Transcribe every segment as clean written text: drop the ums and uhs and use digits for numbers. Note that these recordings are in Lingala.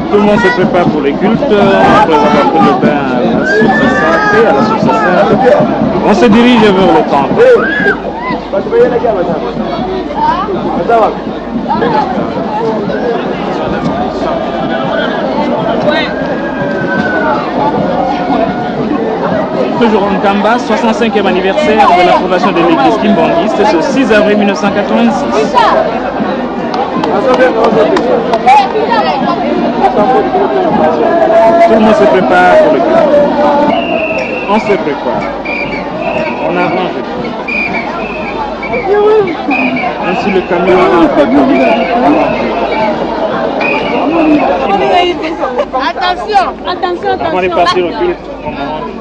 Tout le monde se prépare pour les cultes, après avoir pris le bain à la source sacrée, à la source sainte. On se dirige vers le temple. Toujours en Nkamba, 65e anniversaire de la fondation de l'église Kimbanguiste, ce 6 avril 1986. Tout le monde se prépare pour le culte. On se prépare. On arrange tout. Ainsi le camion Attention, attention, attention. Avant de partir au culte, on mange.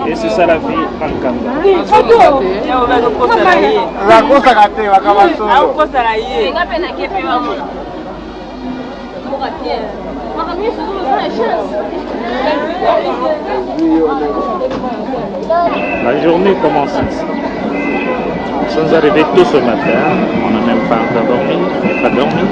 Et c'est ça la vie en Nkamba. Bakosaka te bakaba solo. La journée commence ici. Nous sommes arrivés tôt ce matin. On n'a même pas encore dormi. On n'a pas dormi.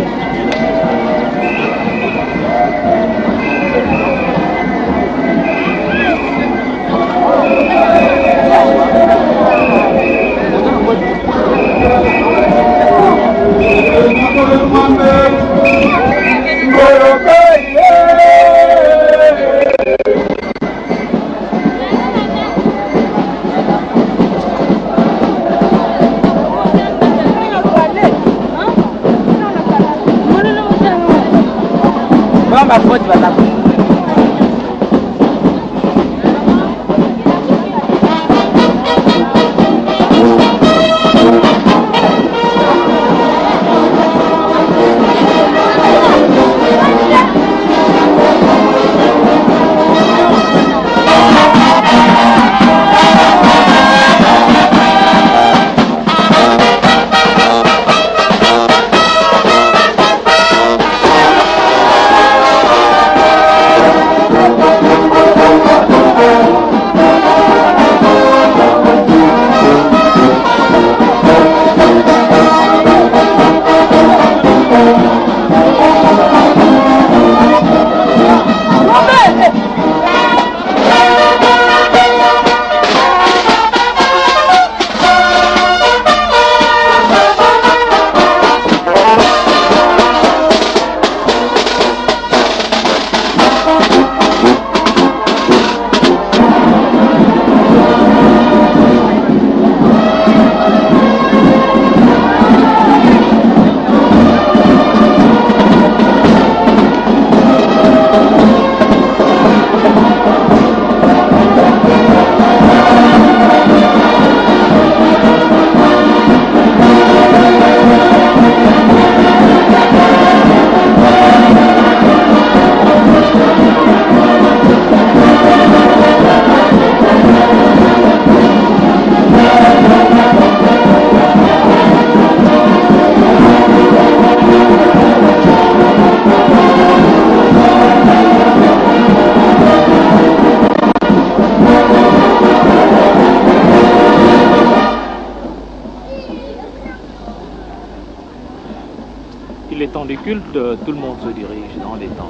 Il est temps du culte, tout le monde se dirige dans les temples.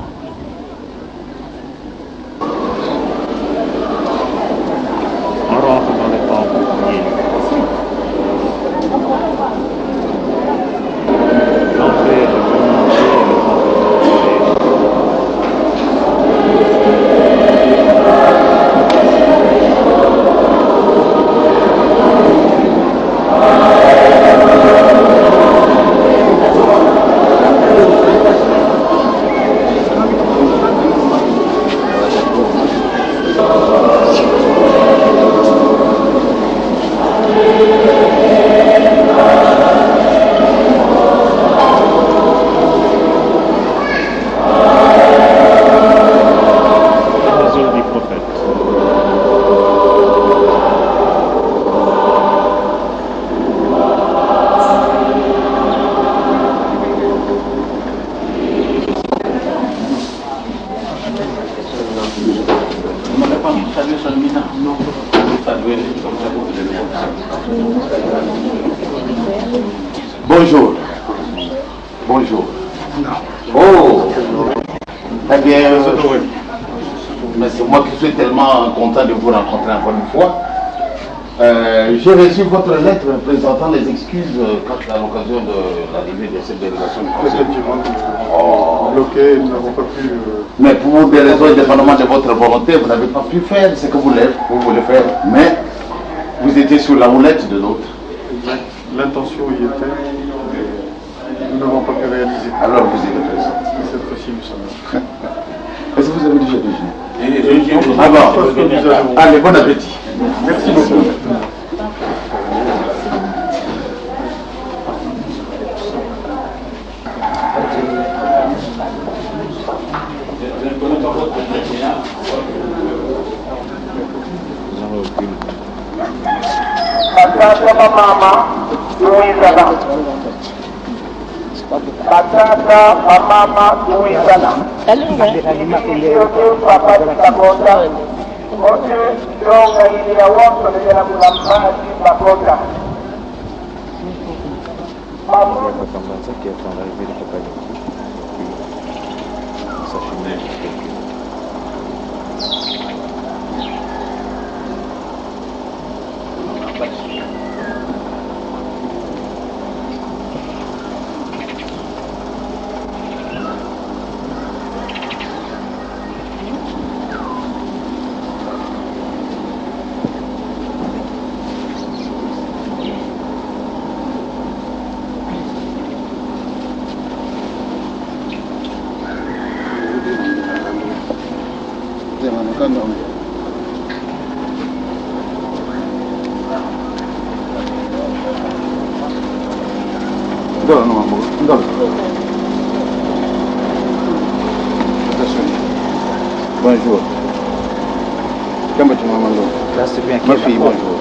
On rentre dans les temples pour prier. L'entrée est vraiment chère, le temple est pas vous saluer seulement? Non. Vous saluez comme ça, vous venez. Bonjour. Bonjour. Oh. Très bien. Mais c'est moi qui suis tellement content de vous rencontrer encore une fois. J'ai reçu votre lettre présentant les excuses quant à l'occasion de l'arrivée de cette délégation du Conseil. Effectivement, nous oh. bloqué, nous n'avons pas pu. Mais pour des raisons indépendamment de votre volonté, vous n'avez pas pu faire ce que vous voulez, vous voulez faire. Mais vous étiez sur la roulette de l'autre. Exact. L'intention y était, mais nous n'avons pas pu réaliser. Alors vous êtes présent. Cette fois-ci, nous sommes là. Est-ce que vous avez déjà déjeuné? Ah bon. Allez, bon appétit. Merci beaucoup. Batata bamama tuwizana, batata bamama tuwizana, papa bakota ote donga ili ya wonso lejela kulampaji bakota. Qui attend l'arrivée de Papa Yankee, puis s'acheminer jusqu'au culte. Bonjour. Comment tu m'as Ma fille, bonjour.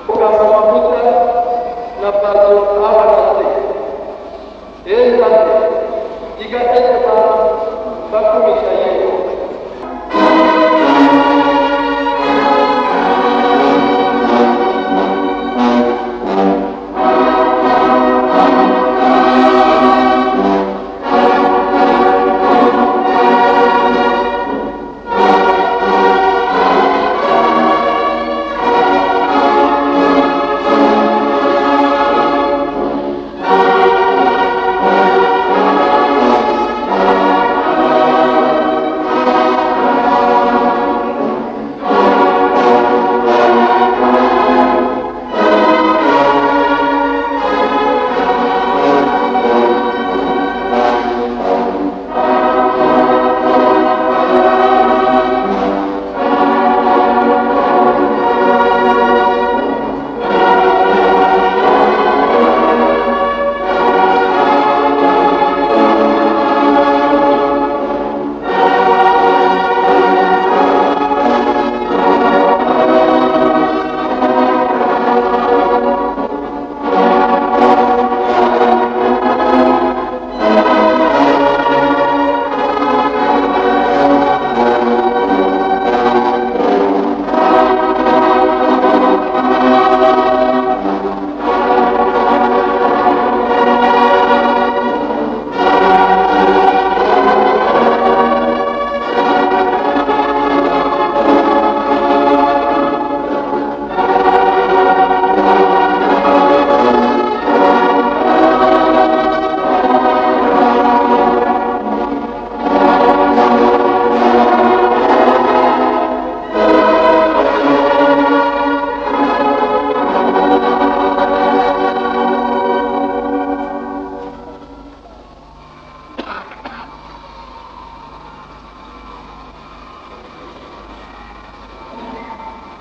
Kokanga mafuta na bato awa na nse. Ee Nzambe, tika ete bato bakumisa Ye!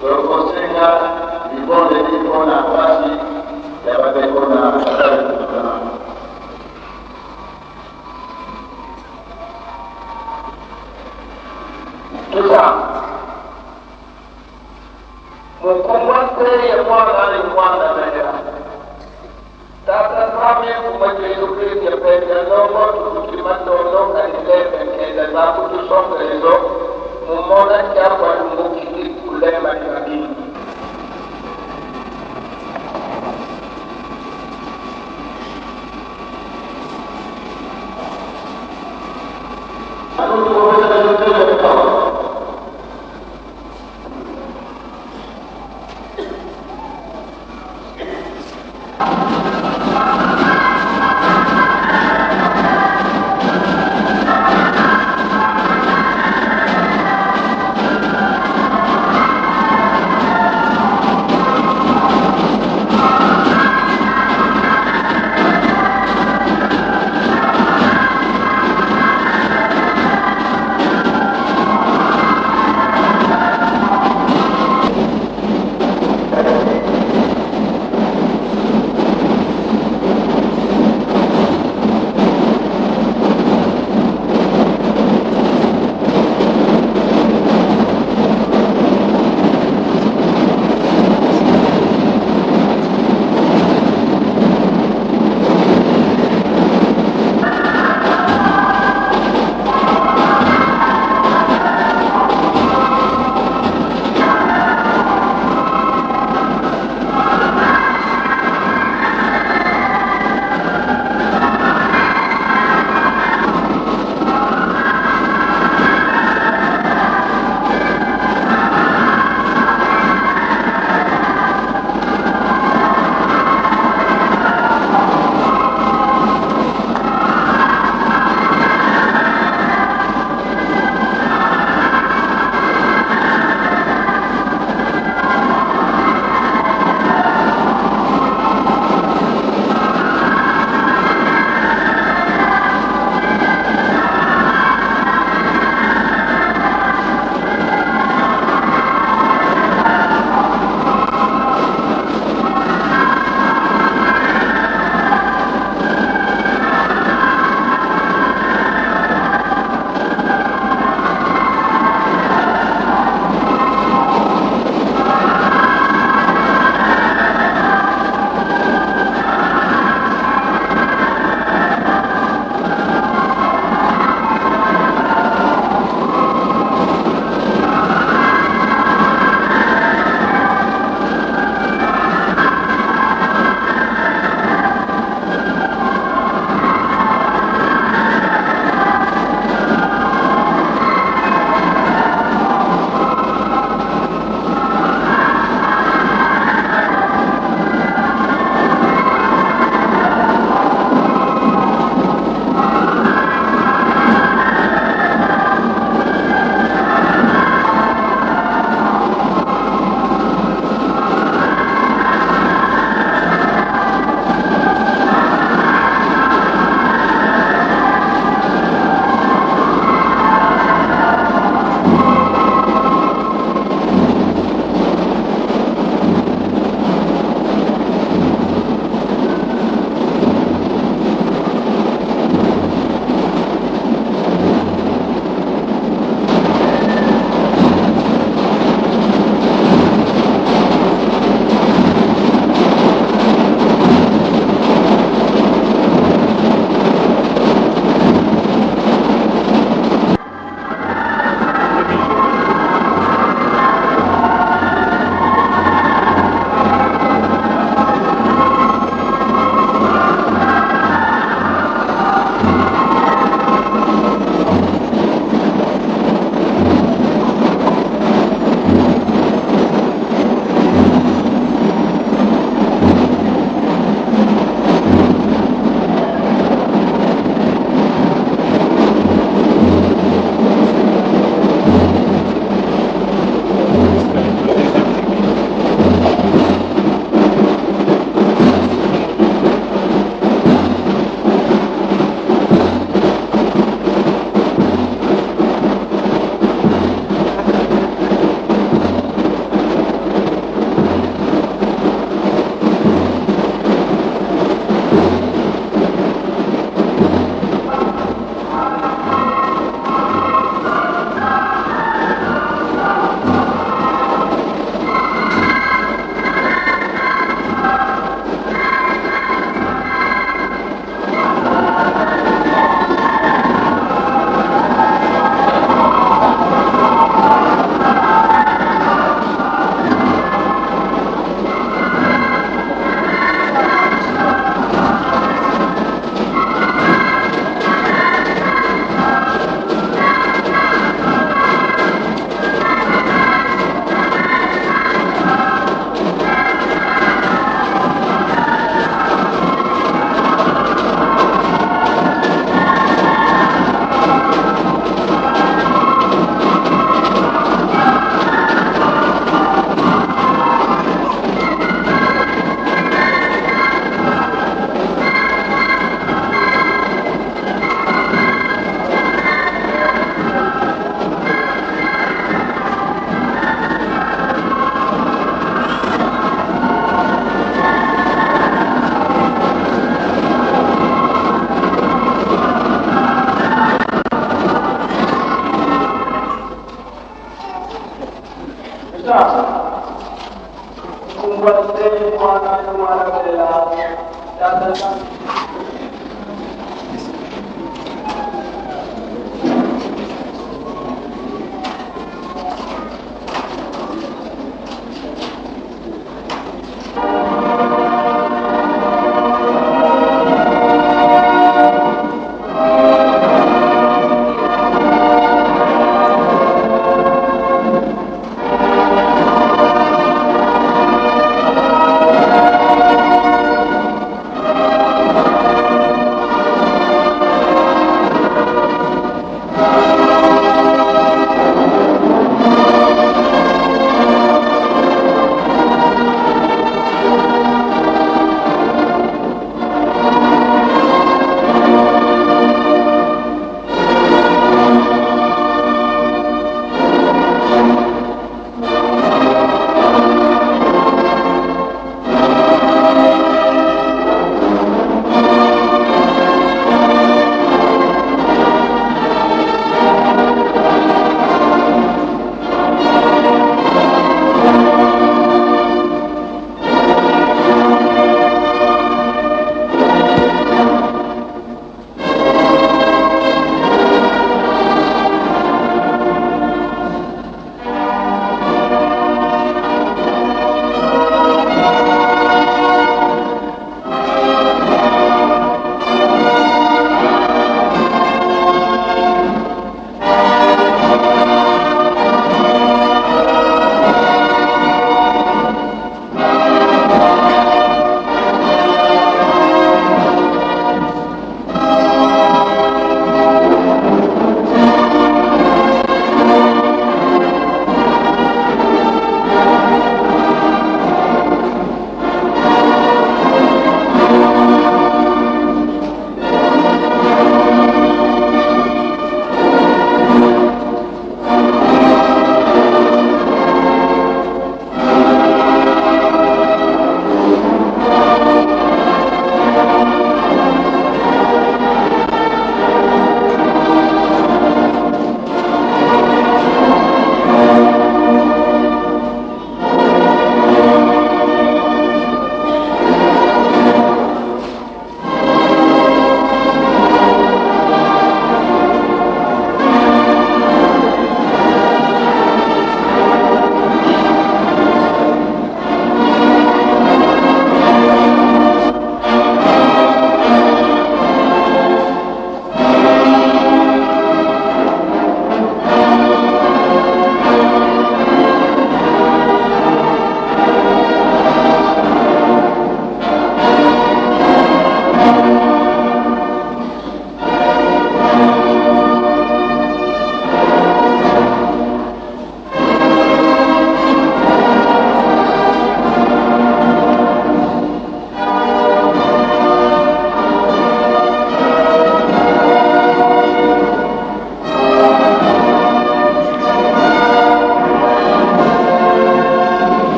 Tokosenga libondeli mpo na mpasi ya bandeko na basali mosala. Kisa Mukungwa nteye mwana ni mwana mena Tata Nzambi kumwe Jesu Kristu pende ndongo tukutima ndondo kalileme kenda zaku tusongelezo mumona kyakwa lumbukiki kulema libabili.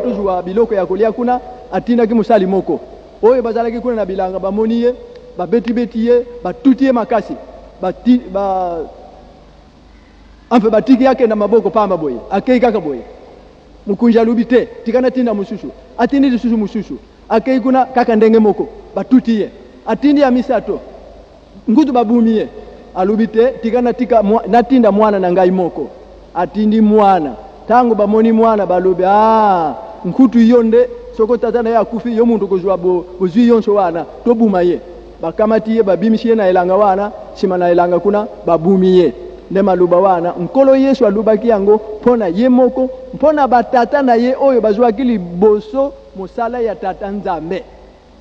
Tozwa biloko ya kolia kuna. Atindaki mosali moko oyo bazalaki kuna na bilanga, bamoni ye, babetibeti ye, batuti ye makasi, bati, ba, enfin batiki ye akenda maboko pamba boye, akei kaka boye. Mokonzi alobi te, tika natinda mosusu. Atindi lisusu mosusu, akei kuna kaka ndenge moko, batuti ye. Atindi ya misato, nkutu babumi ye. Alobi te, tika natika, natinda mwana na ngai moko. Atindi mwana. Tango bamoni mwana, balobi, Ah, nkutu yo nde, soko tata na ye akufi, yo muntu okozwa bozwi yonso wana, tobuma ye. Bakamati ye, babimisi ye na elanga wana, sima na elanga kuna, babumi ye. Nde maloba wana, Nkolo Yesu alobaki yango mpo na ye moko, mpo na batata na ye oyo bazwaki liboso mosala ya Tata Nzambe.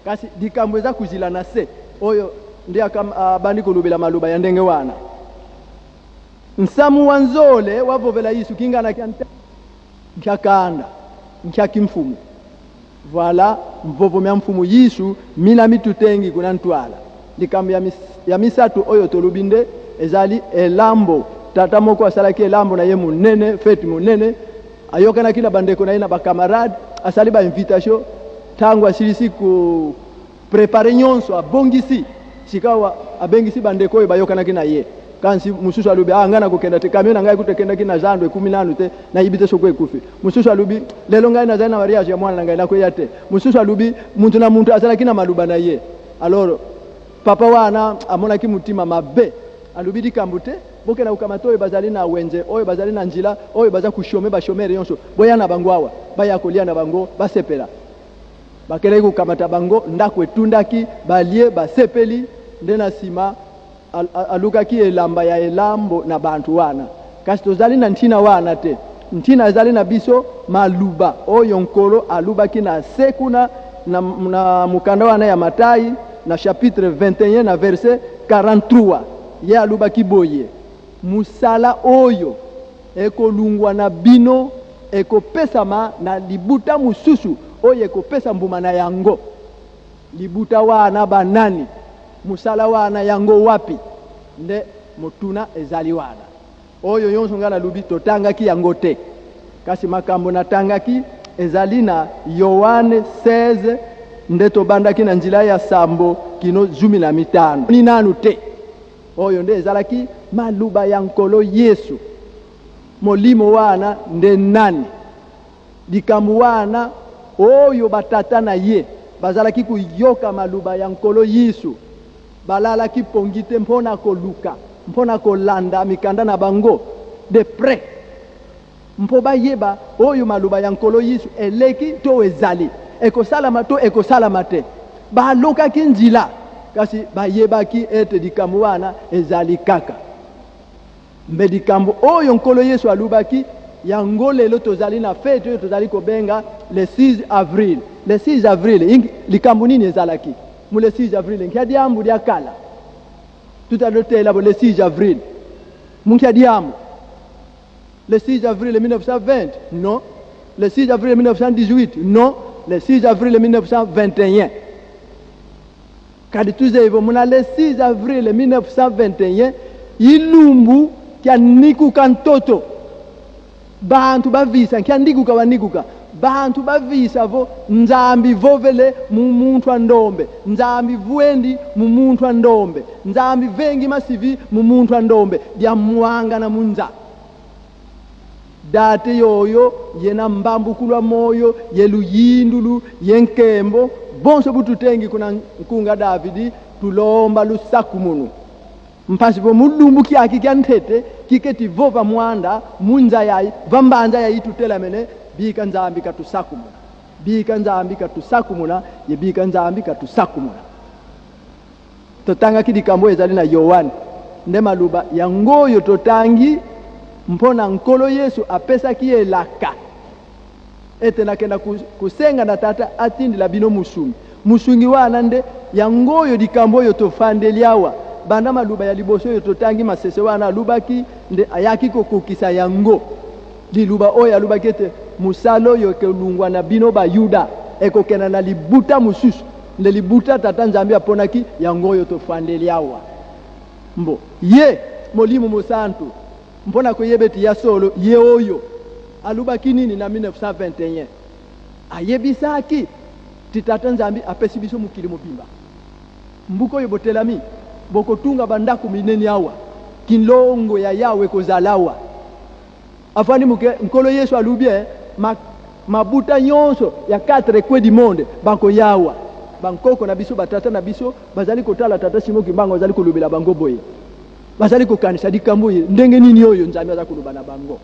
Kasi likambo eza kozila na se oyo nde abandi kolobela maloba ya ndenge wana. Nsamu wa nzole wavovela Yesu kingana kya nta nkya kanda nkya kimfumu. Voilà mvovo mya mfumu Yesu mina mitutengi kuna ntwala. Likambo ya, ya misato oyo tolobi nde ezali elambo. Tata moko asalaki elambo na ye monene, fete monene, ayokanaki na bandeko na ye na ba camarade, asali ba invitation. Ntango asilisi ko préparer nyonso, abongisi, sikawa abengisi bandeko oyo bayokanaki na ye. Kasi mosusu alobi: "Ah, ngai nakokenda te, camion na ngai kuta ekendaki na zando, ekumi nanu te, nayebi te soko ekufi." Mosusu alobi: "Lelo ngai nazali na mariage ya mwana na ngai, nakoya te." Mosusu alobi, muntu na muntu azalaki na maloba na ye. Alors papa wana amonaki motima mabe, alobi: "Likambo te, bokenda kokamata oyo bazali na wenze, oyo bazali na nzela, oyo baza kochômer, bachômeurs nyonso, boya na bango awa, baya kolia na bango, basepela." Bakelaki kokamata bango, ndako etundaki, balie, basepeli. Nde na nsima alukaki elamba ya elambo na bantu wana. Kasi tozali na ntina wana te. Ntina ezali na biso maluba oyo Nkolo alubaki na se kuna na mokanda wana ya Matai, na chapitre 21, na verset 43. Ye alubaki boye: "Mosala oyo ekolungwa na bino, ekopesama na libuta mosusu oyo ekopesa mbuma na yango." Libuta wana banani? Mosala wana yango wapi? Nde motuna ezali wana. Oyo nyonso ngai nalobi, totangaki yango te, kasi makambo natangaki ezali na Yohane 16, nde tobandaki na nzela ya 7 kino 15. Ni nanu te. Oyo nde ezalaki maluba ya Nkolo Yesu. Molimo wana nde nani? Likambo wana oyo batata na ye bazalaki koyoka maluba ya Nkolo Yesu, balalaki pongi te mpo na koluka, mpo na kolanda mikanda na bango de près, mpo bayeba oyo maloba ya Nkolo Yesu eleki to ezali ekosalama to ekosalama te. Balukaki nzela, kasi bayebaki ete likambo wana ezali kaka mbe likambo oyo Nkolo Yesu alobaki yango. Lelo tozali na fete oyo tozali kobenga le 6 avril. Le 6 avril, likambo nini ezalaki mu le 6 avril? Nkia diambu dia kala tutalotela bo le 6 avril munkia diambu. Le 6 avril 1920, non. Le 6 avril 1918, non. Le 6 avril 1921. Kadi tuze muna le 6 avril 1921, ilumbu kya nikuka ntoto, bantu bavisa nkya ndikuka banikuka. Bantu bavisa vo Nzambi vovele mu muntu wa ndombe, Nzambi vuendi mu muntu wa ndombe, Nzambi vengi masivi mu muntu wa ndombe, dia muanga na munza. Date yoyo ye na mbambukulwa moyo, ye luyindulu, ye nkembo, bonso bututengi kuna nkunga Davidi tulomba lusaku munu. Mpasi vo mulumbu kiaki kia ntete kiketi vo va mwanda munza yayi va mbanza yayi tutelamene bika Nzambi katusakumuna, bika Nzambi katusakumuna, ye bika Nzambi katusakumuna. Totangaki likambo oyo ezali na Yoane, nde maluba yango oyo totangi mpo na Nkolo Yesu apesaki elaka ete nakenda kosenga na Tata atindela bino Mosungi. Mosungi wana nde yango oyo likambo oyo tofandeli awa. Banda maluba ya liboso oyo totangi masese wana alubaki nde ayaki kokokisa yango. Liluba oyo alubaki ete mosala oyo ekolungwa na bino Bayuda ekokenda na libuta mosusu. Nde libuta Tata Nzambe aponaki, yango oyo tofandeli awa. Mbo Ye, Molimo Mosantu, mpo na koyeba ete ya solo Ye oyo alubaki nini na 1921, ayebisaki ti Tata Nzambe apesi biso mokili mobimba. Mbuka oyo botelami, bokotunga ba ndako mineni awa, kinlongo ya Yawe ekozala awa. Afandi moke, Nkolo Yesu alubi, eh, ma, mabuta nyonso ya quatre coins du monde bakoya awa. Bankoko na biso, batata na biso bazali kotala Tata Simon Kimbangu azali kolobela bango boye. Bazali kokanisa likambo oyo ndenge nini oyo Nzambe aza koloba na bango.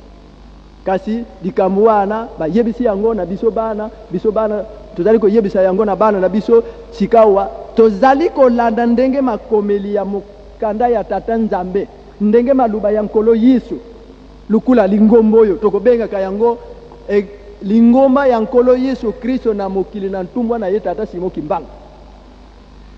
Kasi likambo wana bayebisi yango na biso bana, biso bana tozali koyebisa yango na bana na biso sikawa. Tozali kolanda ndenge makomeli ya mokanda ya Tata Nzambe, ndenge maloba ya Nkolo Yesu, lukula lingomba oyo tokobengaka yango e, lingomba ya Nkolo Yesu Kristo na mokili na ntumbwa na ye Tata Simon Kimbangu.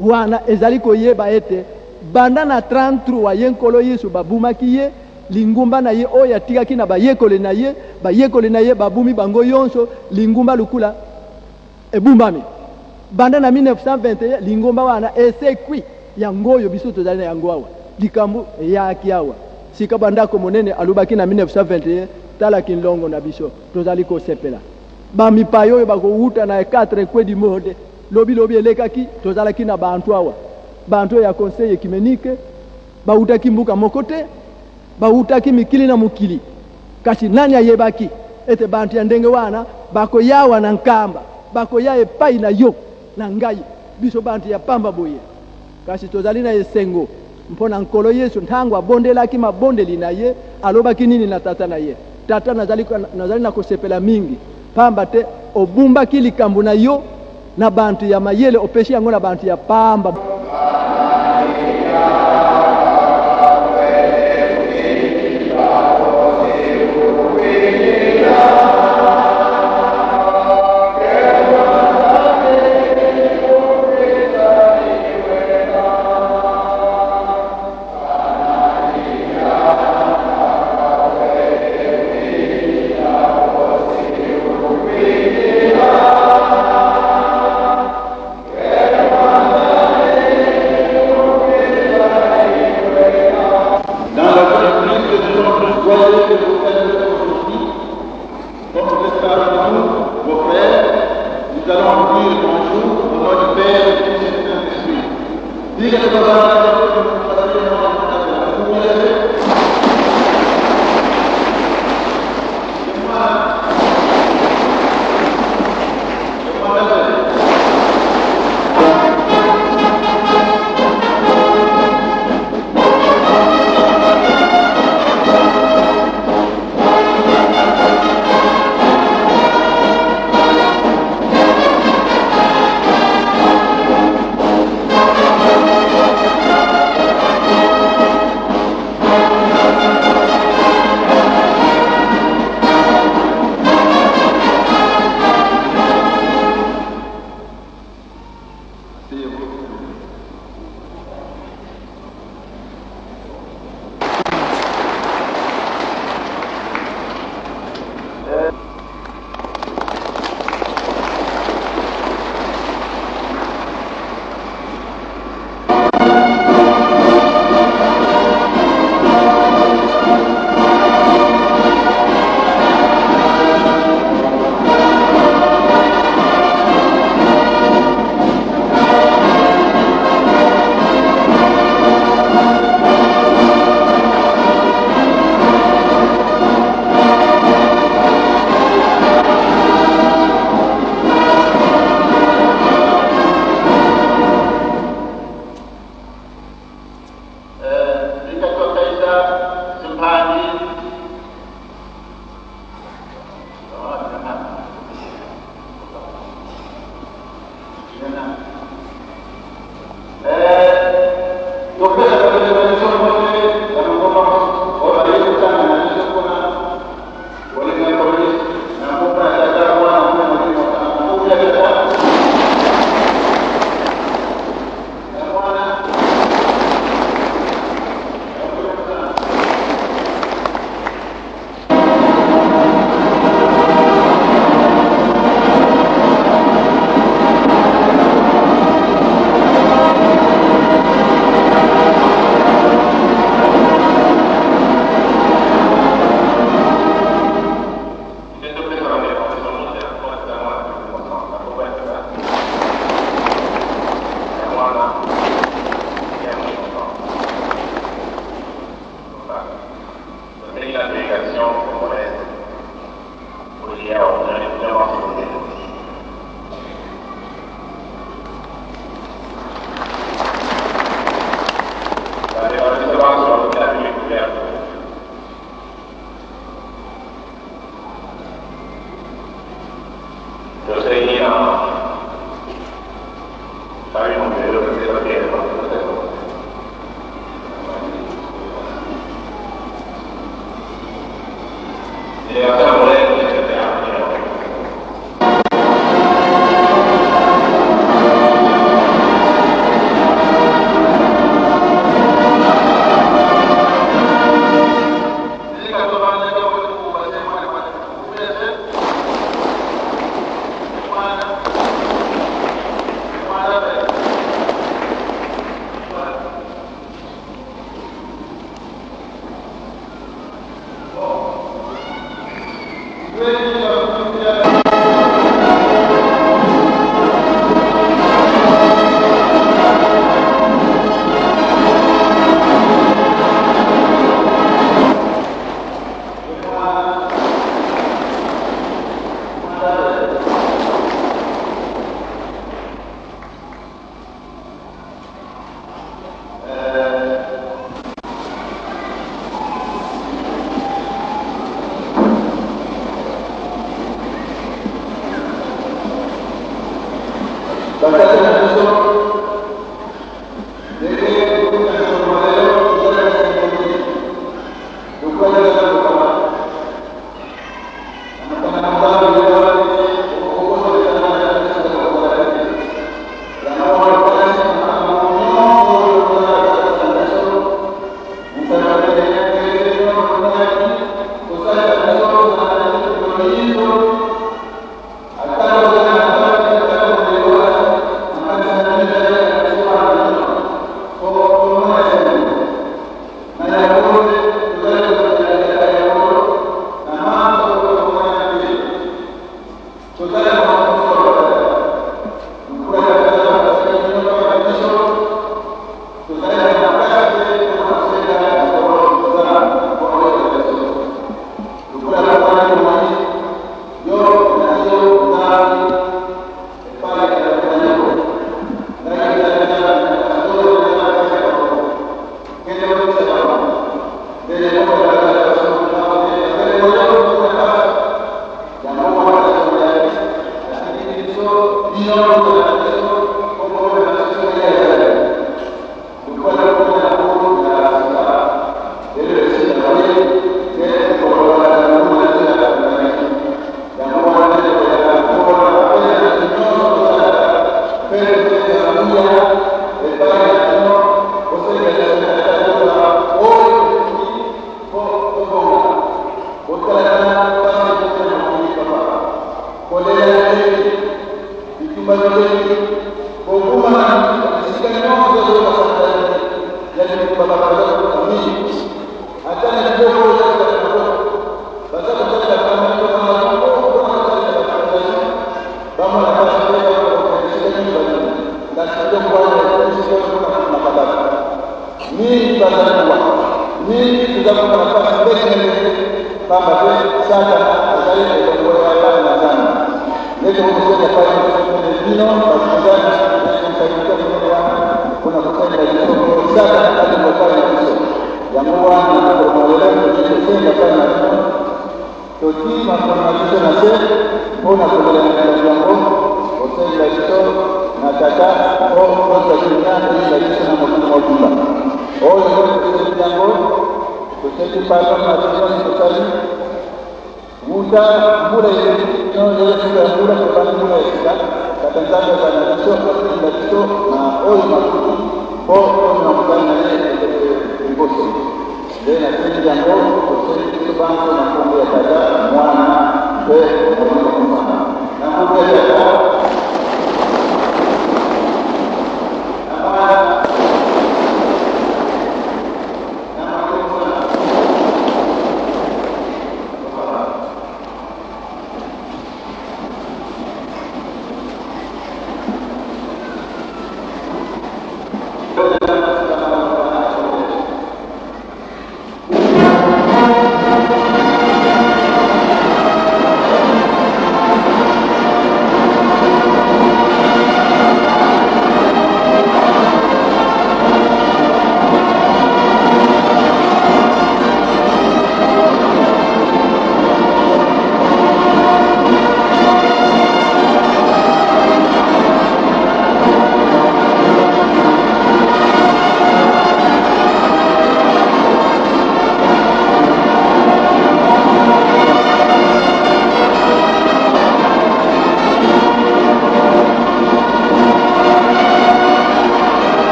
Wana ezali koyeba ete banda na 33 ye Nkolo Yesu babumaki ye, lingumba na ye oyo atikaki na bayekoli na ye, bayekoli na ye babumi bango yonso, lingumba lukula ebumbami. Banda na 1921 lingomba wana esekwi, yango oyo biso tozali na yango awa. Likambo eyaki awa sika bandako monene alobaki na 1921, tala kinlongo na biso tozali kosepela. Ba mipaya oyo bakowuta na quatre coins du monde. Lobi lobi elekaki, tozalaki na bantu awa, bantu oyo ya Conseil ecumenique, bawutaki mboka moko te, bawutaki mikili na mokili. Kasi nani ayebaki ete bantu ya ndenge wana bakoya awa na Nkamba, bakoya epai na yo na ngai, biso bantu ya pamba boye? Kasi tozali na esengo mpo na Nkolo Yesu, ntango abondelaki mabondeli na ye, alobaki nini na Tata na ye? Tata, nazali, nazali na kosepela mingi, pamba te obumbaki likambo na yo na bantu ya mayele, opesi yango na bantu ya pamba. Dans la surprise de notre joyeux que vous êtes aujourd'hui, comme vous êtes parmi nous, vos frères, nous allons vous dire bonjour au nom du Père, du Fils et du Saint-Esprit. Dites que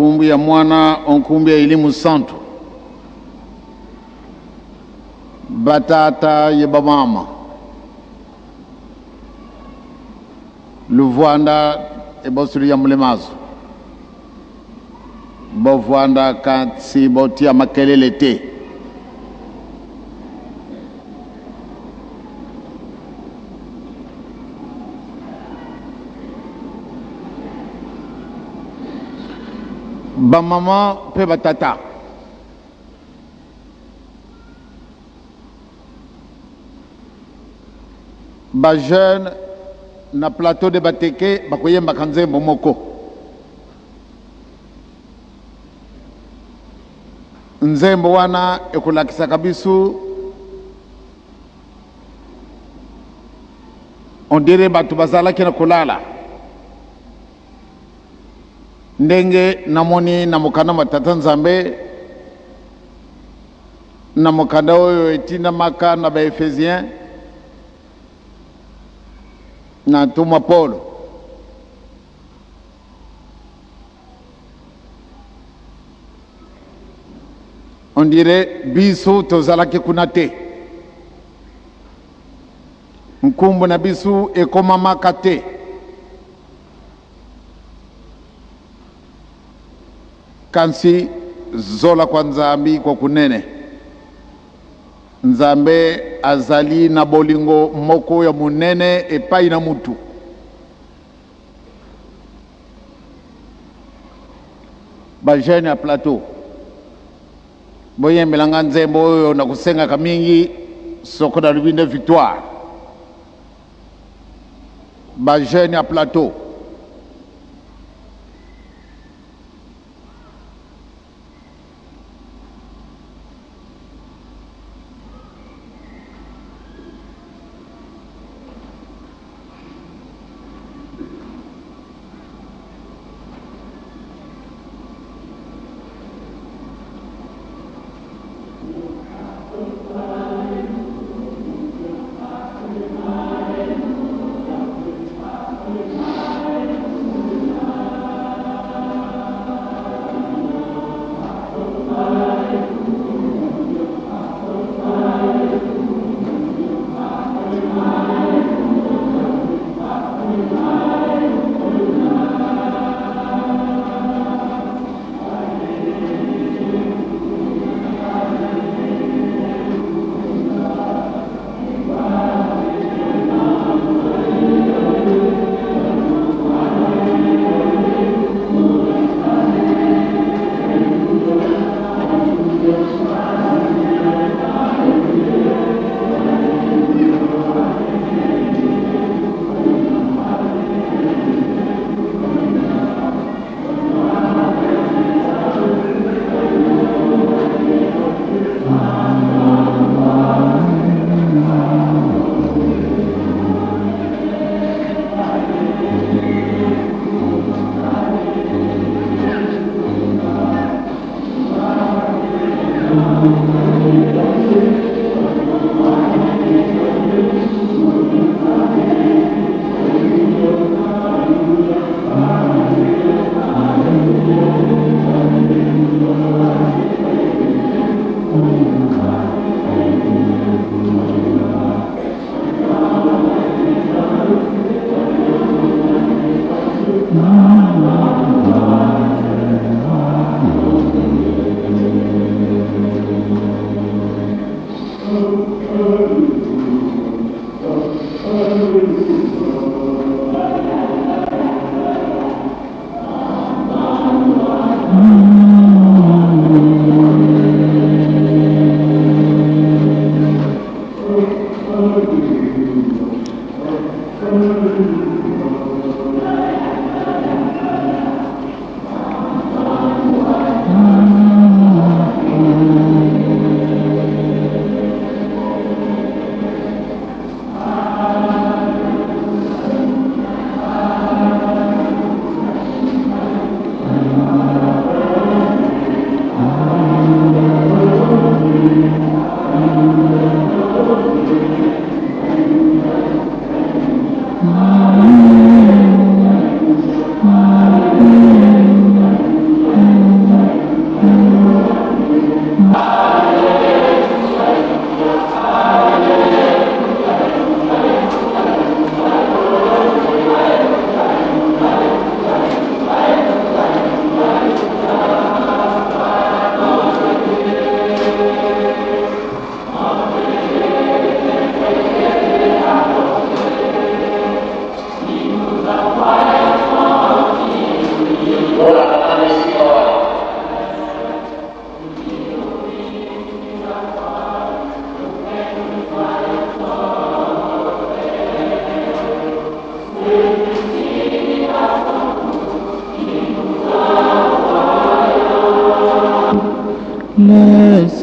Nkumbu ya Mwana o nkumbu ya Elimu Santu. Batata ye bamama. Luvwanda ebosuli ya mulemazo. Bovwanda kasi botia makelele te. Bamama mpe batata. Ba jeunes na plateau de Bateke bakoyembaka nzembo moko. Nzembo wana ekolakisaka biso on dirait bato bazalaki na kolala ndenge namoni na mokanda mwa Tata Nzambe na mokanda oyo etindamaka na Baefesien na ntumwa Polo. On dirait biso tozalaki kuna te. Nkumbu na biso ekomamaka te. Kasi zola kwa Nzambi kwa kunene. Nzambe azali na bolingo moko ya monene epai na mutu. Ba jeunes ya plateau, boyembela nga nzembo oyo nakosengaka mingi soko nalobi nde victoire. Ba jeunes ya plateau.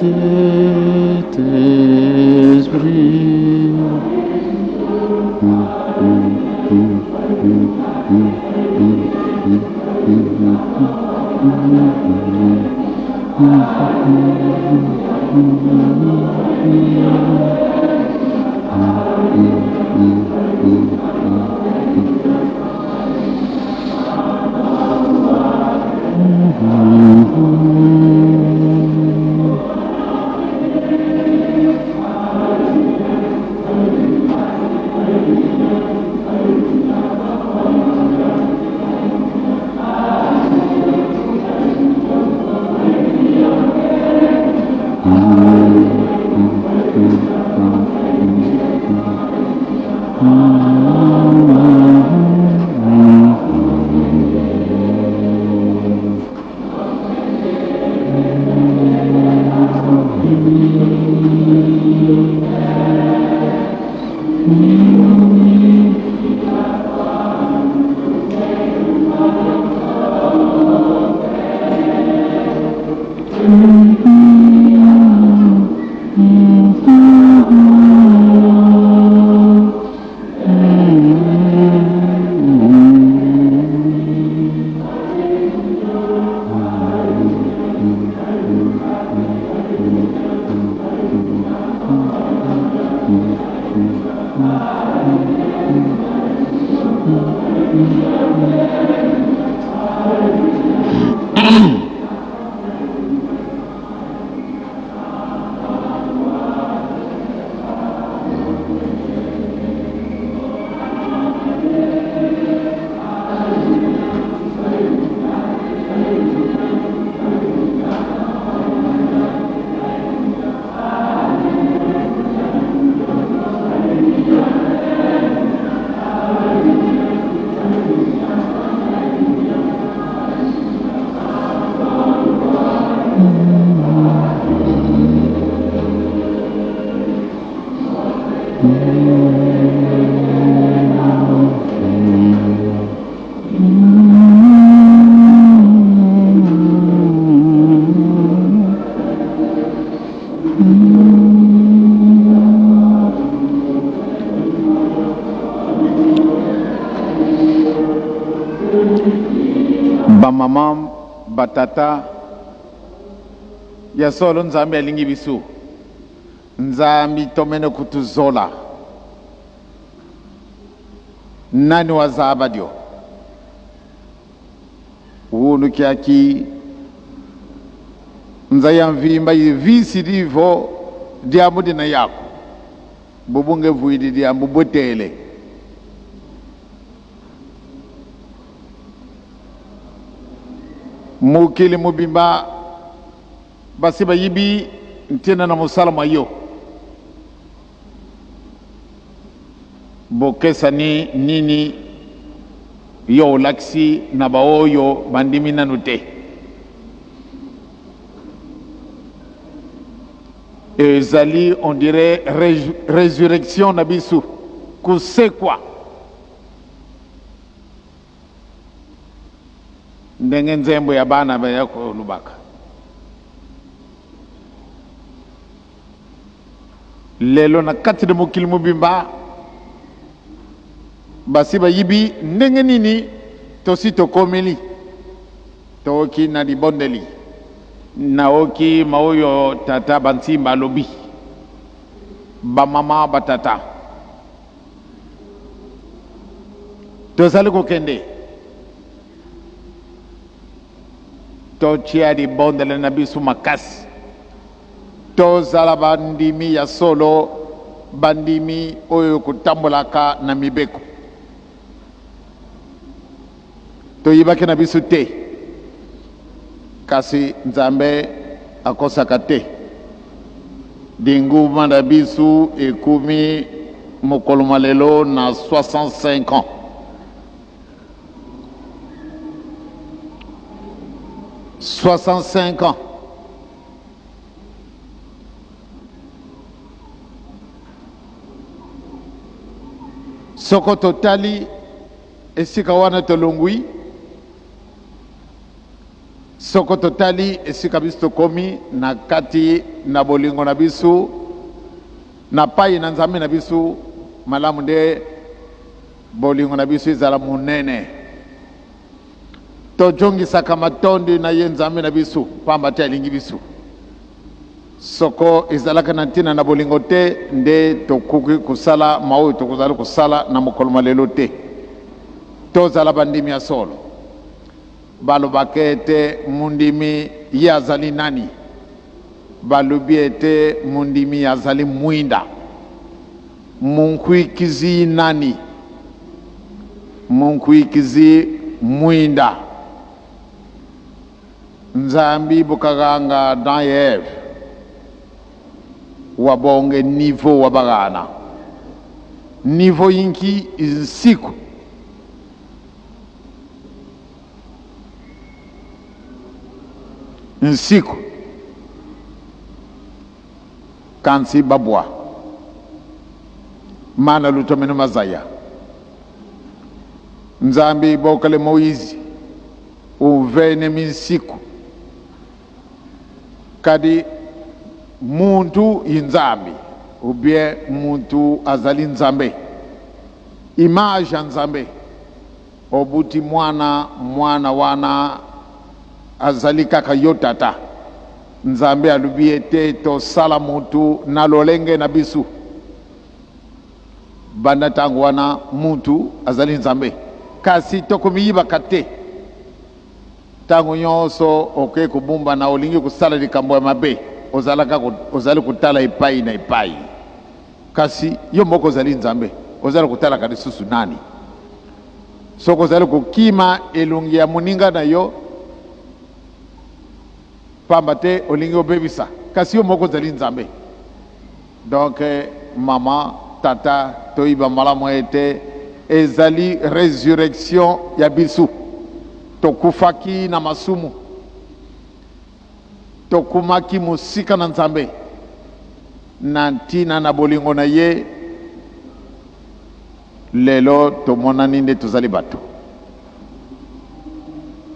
Saint-Esprit. Bamama, batata, ya solo Nzambe alingi biso. Nzambi tomene kutuzola. Nani wazaba dio? Wunukiaki nza ya mvimba yivisi divo diambu dina yako bubunge vuidi diambu bwetele. Mokili mobimba basi bayibi ntina na mosala mwa yo. Bokesani nini yo olakisi na baoyo bandimi nanu te? Ezali on dirait resurrection na biso, kosekwa. Ndenge nzembo ya bana baya kolobaka. Lelo na kati na mokili mobimba basi bayibi ndenge nini tosi tokomeli toki na libondeli naoki maoyo tata bansimba alobi bamama batata tozali kokende totia libondeli na biso makasi tozala bandimi ya solo bandimi oyo kotambolaka na mibeko toyibaki na biso te kasi Nzambe akosaka te linguma na biso ekomi mokolo mwa lelo na 65 ans 65 ans soko totali esika wana tolongwi. Soko totali esika biso tokomi na kati na bolingo na biso na pai na Nzambe na biso, malamu nde bolingo na biso ezala monene. Tojongisaka matondi na ye Nzambe na biso, pamba te alingi biso. Soko ezalaka na ntina na bolingo te, nde tokoki kosala maoyo tokozali kosala na mokolo mwa lelo te. Tozala bandimi ya solo. Balobaka ete mondimi ye azali nani? Balobi ete mondimi azali mwinda. Munkuikizi nani? Munkuikizi mwinda. Nzambi bukaganga Adam et Eve wabonge niveau wa bagana niveau yinki nsiku. Nsiku kansi babwa mana lutomeno mazaya Nzambi bokale Moizi uvene minsiku kadi muntu yi Nzambi ou bien muntu azali Nzambe image ya Nzambe Obuti mwana, mwana wana azali kaka yo tata. Nzambe alobi ete tosala mutu na lolenge na bisu. Banda tango wana mutu azali Nzambe. Kasi tokomiyibaka te. Tango nyonso oke kobumbana, olingi kosala likambo ya mabe, ozalaka ozali kotala epai na epai. Kasi yo moko ozali Nzambe, ozali kotalaka lisusu nani? Soki ozali kokima elongi ya moninga na yo pamba te olingi obebisa, kasi yo moko ozali Nzambe. Donc mama, tata, toyiba malamu ete ezali resurrection ya bisu. Tokufaki na masumu. Tokumaki mosika na Nzambe na ntina na bolingo na ye. Lelo tomonani nde tozali bato.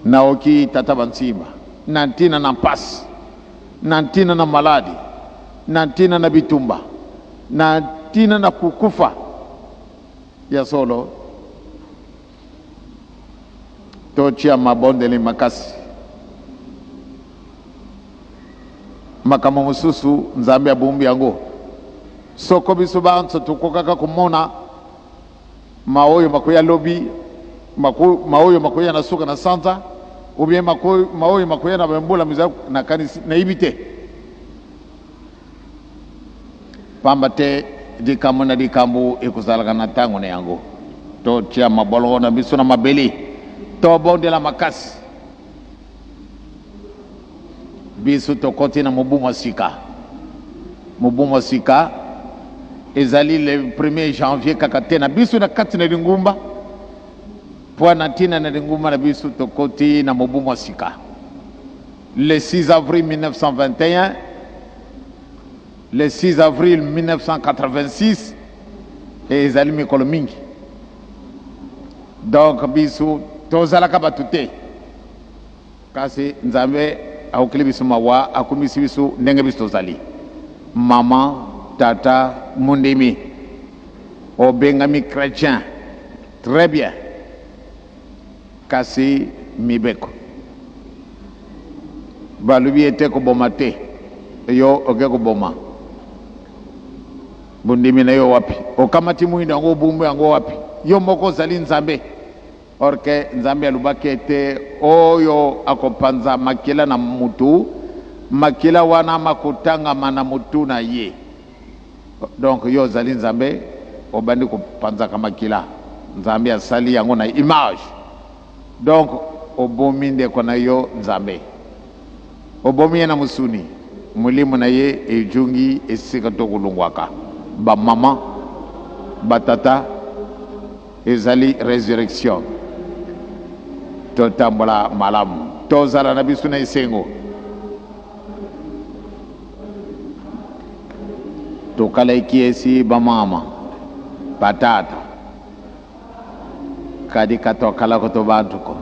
Naoki tata bansimba na ntina na mpasi, na ntina na maladi, na ntina na bitumba, na ntina na kukufa. Ya solo, Totia mabondeli makasi. Makambo mosusu Nzambe abombi yango. Soko biso banso tokokaka komona maoyo makoya lobi, maoyo makoya na suka na sanza, ou bien maoyo makoya na bambula mizali, nakanisi, nayebi te. Pamba te likambo na likambo ekozalaka na ntango na yango. Totia mabolongo na biso na mabele, tobondela makasi. Biso tokoti na mobu mwa sika. Mobu mwa sika ezali le 1er janvier kaka te na biso na kati na lingumba, mpo na ntina na lingumba na biso tokoti na mobu mwa sika. Le 6 avril 1921, le 6 avril 1986, ezali mikolo mingi. Donc biso tozalaka bato te, kasi Nzambe akokeli biso mawa, akumisi biso ndenge biso tozali. Mama, tata, mondimi, obengami chretien, très bien. Kasi mibeko balobi ete koboma te, yo oke koboma, bondimi na yo wapi? Okamati muindu yango obumbi yango wapi? Yo moko ozali Nzambe. Or que Nzambe alobaki ete oyo akopanza makila na mutu, makila wana makotangama na mutu na ye. Donc yo ozali Nzambe obandi kopanzaka makila. Nzambe asali yango na image. Donc obomi ndeko na yo Nzambe. Obomi ye na mosuni, molimo na ye ejungi esika tokolongwaka. Ba maman, ba tata, ezali resurrection. Totambola malamu, tozala na biso na esengo. Tokalaki esi bamama, batata, kadi katokalako to bantu ko.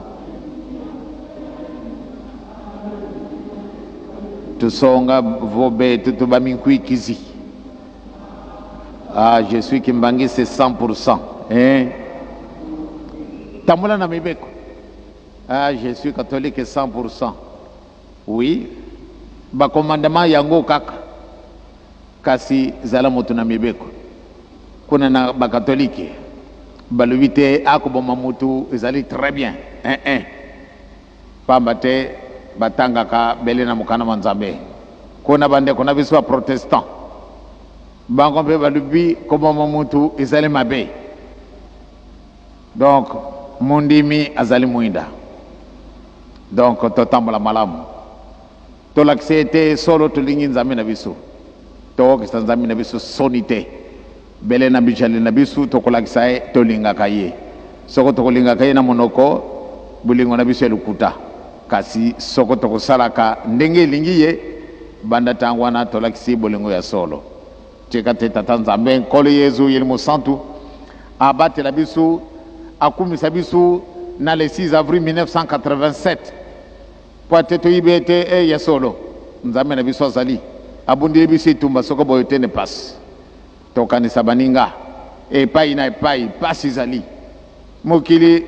Tutusonga vobe tutuba minkwikizi. Ah, je suis kimbanguiste 100%. Hein? Tambola na mibeko. Ah, je suis catholique 100%. Oui, ba commandement yango kaka. Kasi zala moto na mibeko. Kuna na ba catholique balobi te akoboma mutu ezali très bien. Hein, hein. Pamba te batangaka bele na mokanda mwa Nzambe. Kuna bandeko na biso ba protestant bango mpe balobi koboma mutu ezali mabe. Donc mondimi azali mwinda. Donc totambola malamu, tolakisa ete solo tolingi Nzambe na biso, tokokisa Nzambe na biso soni te. Bele na bijali na biso tokolakisa ye tolingaka ye. Soko tokolingaka ye na monoko, bolingo na biso ya lokuta. Kasi soko tokosalaka ndenge elingi ye, banda ntango wana tolakisi ye bolingo ya solo. Tika te Tata Nzambe, Nkolo Yezu, Elimo Santu, abatela biso, akumisa biso na le 6 avril 1987, mpo ete toyibi ete e ya solo Nzambe na biso azali, abundeli biso etumba, soko boye te nde pasi. Tokanisa baninga epai na epai, pasi ezali. Mokili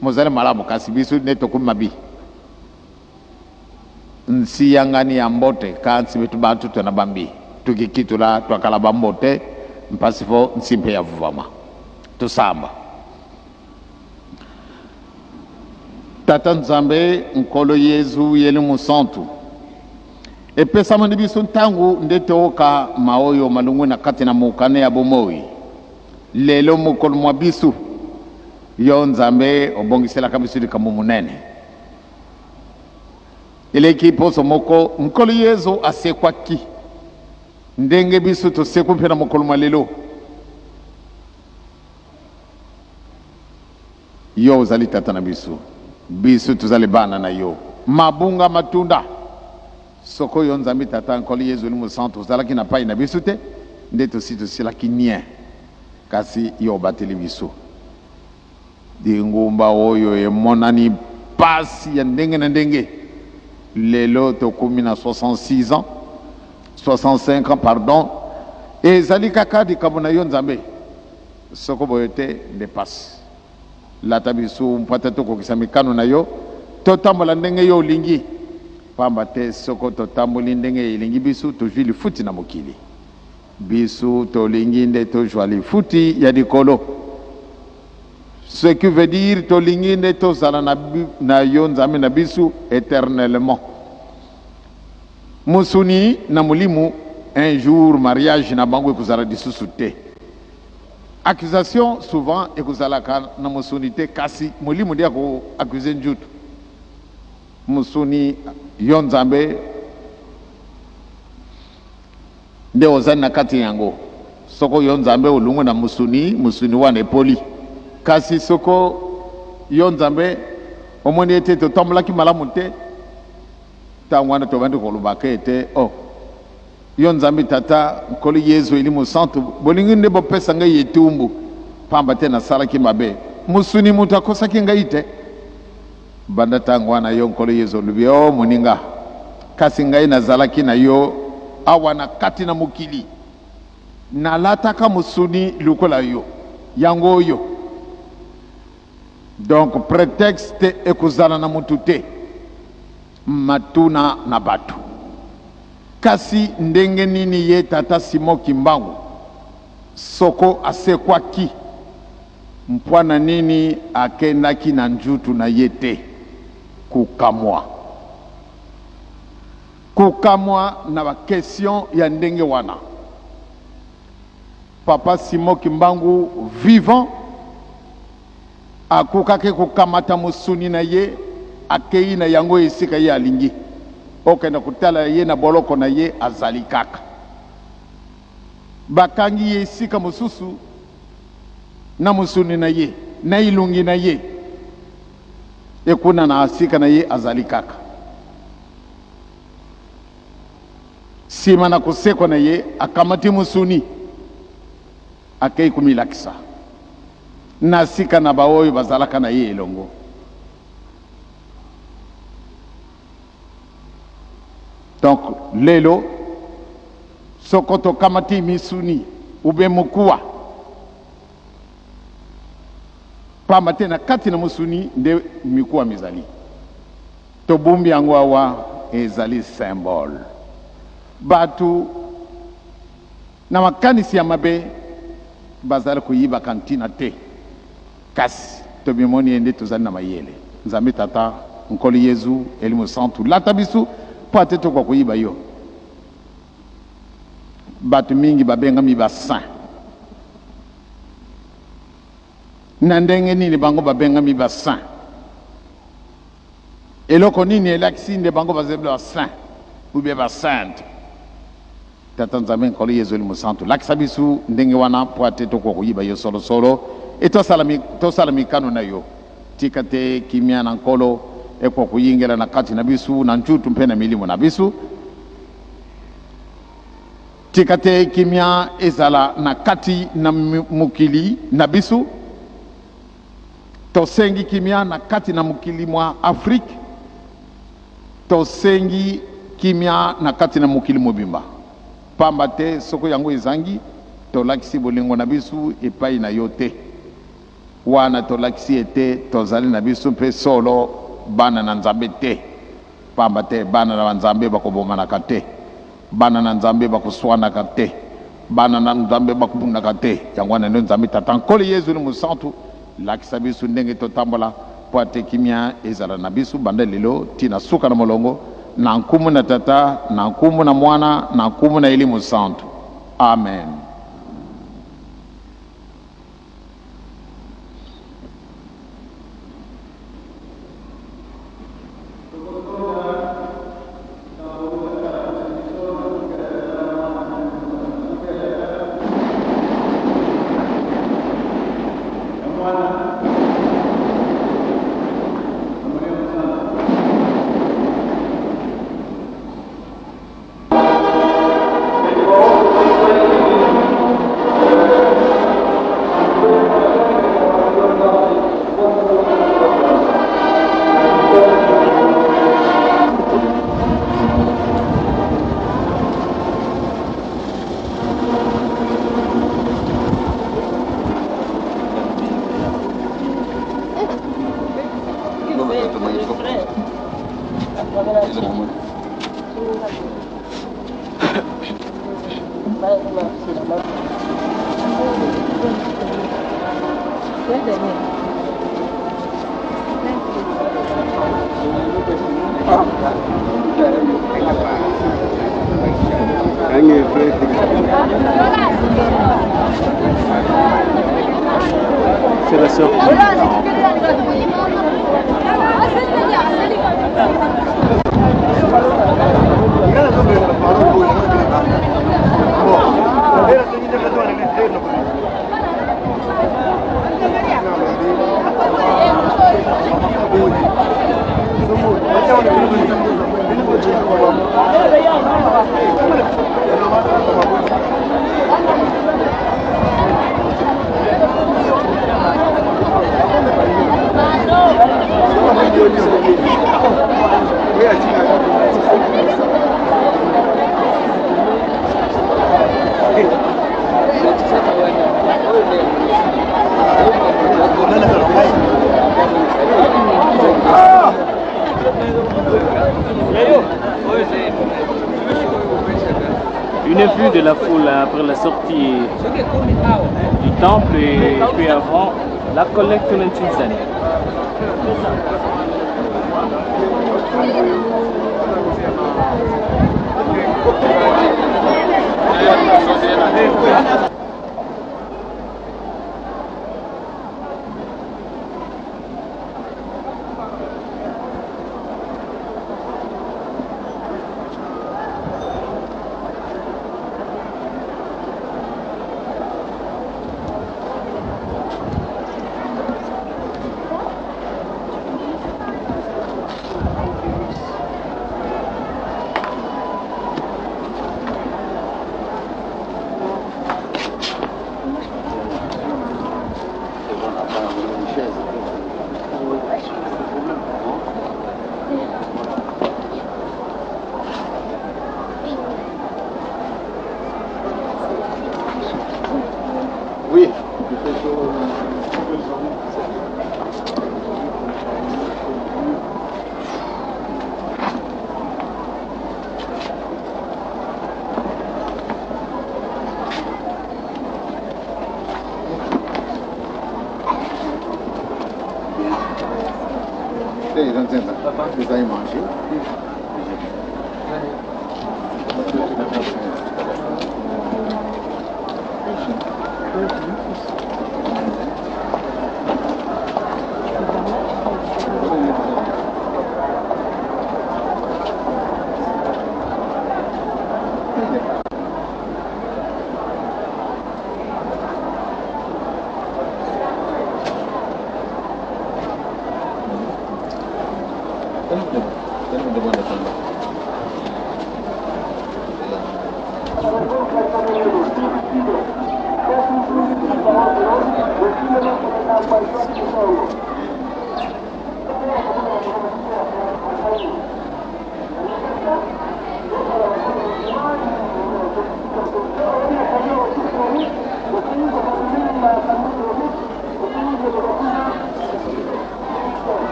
mozali malamu, kasi biso nde tokomi mabi. Nsiyangani ya mbote ka nsi betu bantu twena bambi tukikitula twakala ba mbote mpasi fo nsi mpe ya vuvama. Tusamba. Tata Nzambe, Nkolo Yezu, Yeli Mosantu, epesamani biso ntango nde tooka maoyo malungwi na kati na mokana ya bomoi lelo mokolo mwa biso. Yo Nzambe obongiselaka biso likambo monene. Eleki poso moko, Nkolo Yezu asekwaki ndenge biso tosekwi mpe na mokolo mwa lelo. Yo ozali Tata na biso, biso tozali bana na yo. Mabunga matunda. Soko yo Nzambe Tata, Nkolo Yezu Elimo Santu ozalaki na pai na biso te, nde tosi tosilaki nie. Kasi yo obateli biso. Lingumba oyo emonani pasi ya ndenge na ndenge. Lelo tokomi na 66 ans, 65 ans pardon, ezali kaka likambo na yo Nzambe. Soko boye te nde pasi. Lata biso mpo ete tokokisa mikano na yo, totambola ndenge yo olingi, pamba te soko totamboli ndenge elingi biso, tozwi lifuti na mokili. Biso tolingi nde tozwa lifuti ya likolo. Ce qui veut dire tolingi nde tozala na, na yo Nzambe na biso eternellement. Mosuni na molimo, un jour mariage na bango ekozala lisusu te. Accusation souvent ekozalaka na mosuni te, kasi molimo nde ako accuser njutu. Mosuni yo Nzambe Nde ozali na kati yango. Soko yo Nzambe olungwe na mosuni, mosuni wana epoli. Kasi soko yo Nzambe omoni ete totambolaki malamu te, ntango wana tobandi kolobaka ete, Oh, yo Nzambe Tata, Nkolo Yezu, Elimo Santu, bolingi nde bopesa ngai etumbu mpamba te nasalaki mabe? Mosuni moto akosaki ngai te. Banda ntango wana, yo Nkolo Yezu olobi, Oh moninga, kasi ngai nazalaki na yo awa na kati na mokili, nalataka mosuni lokola yo. Yango oyo. Donc pretexte ekozala na mutu te. Matuna na batu. Kasi ndenge nini ye tata Simon Kimbangu soko asekwaki? Mpo na nini akendaki na njutu na ye te? Kokamwa. Kokamwa na ba questions ya ndenge wana. Papa Simon Kimbangu vivant akokaki kokamata mosuni na ye akeyi na yango esika ye alingi. Okenda kotala ye na boloko na ye azali kaka. Bakangi ye esika mosusu na mosuni na ye, na elongi na ye, e kuna na esika na ye azali kaka. Sima na kosekwa na ye, akamati mosuni, akei komilakisa na sika na baoyo bazalaka na ye elongo. Donc lelo soko tokamati misuni ube mokuwa, pamba te na kati na mosuni nde mikuwa mizali. Tobombi yango awa, ezali symbole. Bato na makanisi ya mabe bazali koyibaka ntina te, kasi tobimoni ye nde tozali na mayele. Nzambe Tata, Nkolo Yezu, Elimo Santu, lata biso mpo ate tokoka koyiba yo. Bato mingi babengami ba saint. Na ndenge nini bango babengami ba saint? Eloko nini elakisi nde bango bazali ba saint ou bien ba sainte? Tata Nzambe Nkolo Yezu Elimo Santu, lakisa biso ndenge wana mpo ate tokoka koyiba yo solo solo e tosala, tosala mikano na yo. Tika te kimia na Nkolo ekoka koyingela na kati na biso, na njutu mpe na milimo na biso. Tika te kimia ezala na kati na mokili na biso. Tosengi kimia na kati na mokili mwa Afrique. Tosengi kimia na kati na mokili mobimba, pamba te soko yango ezangi, tolakisi bolingo na biso epai na yo te. Wana tolakisi ete tozali na biso mpe solo bana na Nzambe te, pamba te bana na Nzambe bakobomanaka te, bana na Nzambe bakoswanaka te, bana na Nzambe bakobundaka te. Yango wana nde Nzambe Tata, Nkolo Yezu Elimo Santu, lakisa biso ndenge totambola mpo ate kimia ezala na biso banda lelo ti na suka na molongo, na nkumu na Tata, na nkumu na Mwana, na nkumu na Elimo Santu. Amen. C'est la sœur. Une vue de la foule après la sortie du temple et puis avant la collecte Ntinzani. Vous allez manger.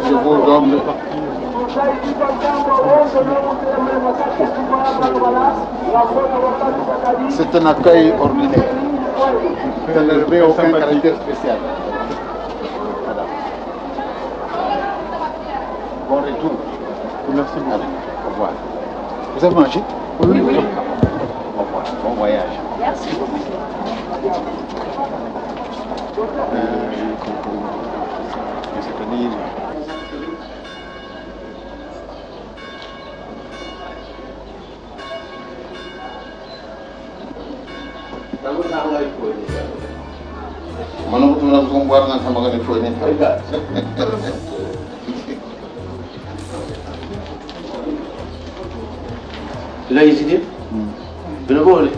Je vous donne C'est un accueil ordinaire. Ça ne revêt aucun caractère spécial. Voilà. Bon retour. Merci beaucoup. Allez, au revoir. Vous avez mangé? Oui, oui. Au revoir. Bon voyage. Merci beaucoup. Et cette année, Mana kutumira kuzombwara ngandihamba nefoni. Tu l'as hésité? Benobole.